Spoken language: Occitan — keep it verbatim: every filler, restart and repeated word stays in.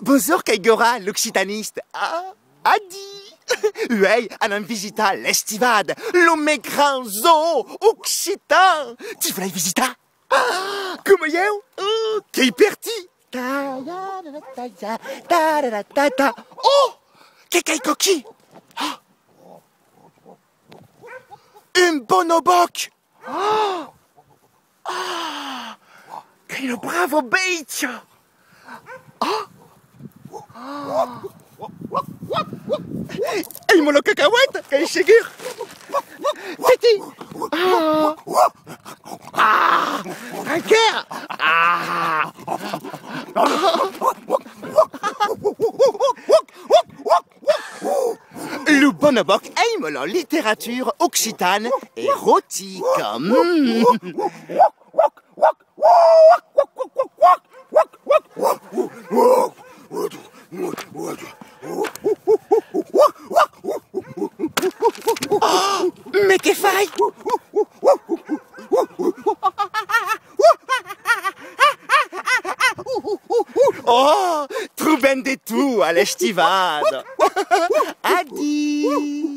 Bonjorn, qu'ei Gora, l'occitanista. Ah, adi! Uèi anam visitar l'Estivada, lo mei grand zoo occitan! Ti volèi visitar? Ah, coma ieu? Oh, qu'ei per ti! Ta, ta, ta, ta, ta, ta, ta, ta. Oh! Qu'ei qu'aquò aquí? Ah! Un bonobòc! Ah! Ah! Qu'ei una brava bèstia! Ah! Ah! Ei, mon cacauèt, qu'ei segur! Titi! Ah! Ah! Encara! Ah! Lo bonobòc aima la literatura occitana erotica. Mm. Oh, mes que fai? Oh, trobem de tot a l'Estivada. Adi!